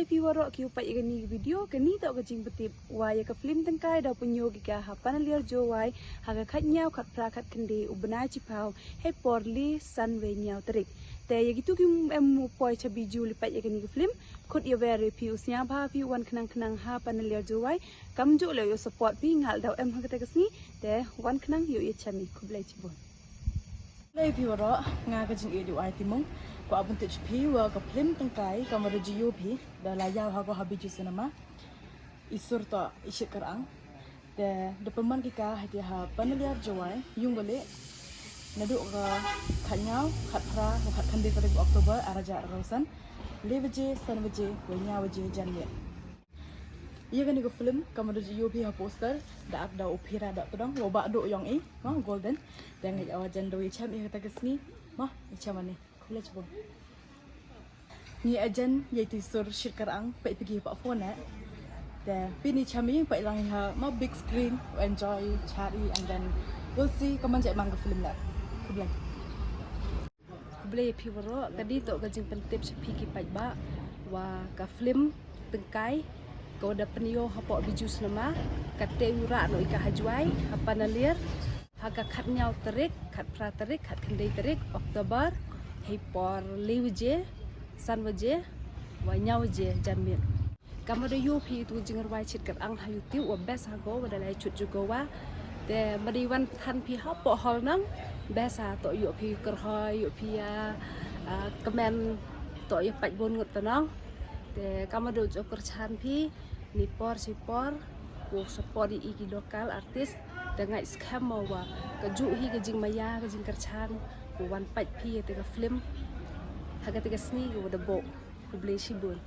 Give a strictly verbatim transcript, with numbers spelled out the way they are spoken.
Phi waroh ki u peit ïa kane ka video, kane toh ka jingpyntip wa ïa ka film Tyngkai da u pynïoh ki ka ha Panaliar Jowai ha ka khatñiaw khatphra khatkhyndai u bnai chiphaw hei por le san wei ñiaw tarik. Te ïa kitu ki em u poi cha Bijou li peit ïa kane ka film, khut ïa wer ïa phi u sñiawbha phi wan khnang khnang ha Panaliar Jowai, kamjooh leh u support phi nga la daw em ha kata ka sngi, te wan khnang ïoh ïa chem i. Khublei chibun. Khublei phi waroh, nga ka jingïeit u Ai Timung. Kwah ban tip phi wa ka film Tyngkai ka mada ju ïoh phi da la ïaw ha ko ha Bijou Cinema. I sur toh i Shit Kyrang. Te da pynman ki ka ha ki ha Panaliar Jowai, yung bale. Naduh ka khatñiaw khatphra wa khatkhyndai tarik October ar hajar arphew san. Le baje, san baje, wei ñiaw baje janmiet. Ïa kane ka film ka mada ju ïoh phi ha poster da ap da u Phira da tdong wa ba do yong i ma Golden. Te nga ïa jan do ïa chem ïa kata ka sngi ma ïa chem ani. Khublei chibun. Ngi ajan ïa tu sur Shit Kyrang peit phi ki pa phone eh. Te phi ni chem i peit lang ha ma big screen, enjoy chari and then we'll see ka man jai man ka film la. Khublei. Khublei phi waroh, kane toh ka jingpyntip cha phi ki paidbah wa ka film Tyngkai ka wa da pynïoh hapoh Bijou Cinema, kata u rah noh i ka ha Jowai ha Panaliar ha ka khatñiaw tarik, khatphra tarik, khatkhyndai tarik October hei por le baje, san baje wa ñiaw baje janmiet. Ka mada ïoh phi tu jingrwai Shit Kyrang ha YouTube wa best ha ko wa da lai chut ju ko wa. Te mada wan than phi hapoh hall nang best ha toh ïoh phi kyrhoi ïoh phi ïa, ah, kmen toh ïa pait bun ngut tnang. Te ka mada ju kyrchan phi ni por si por ko support i ki local artist. Te ngai skhem mo wa ka ju hi ka jingmaya ka jingkyrchan ko wan pait phi ïa te ka film ha kata ka sngi ko da bo. Khublei chibun.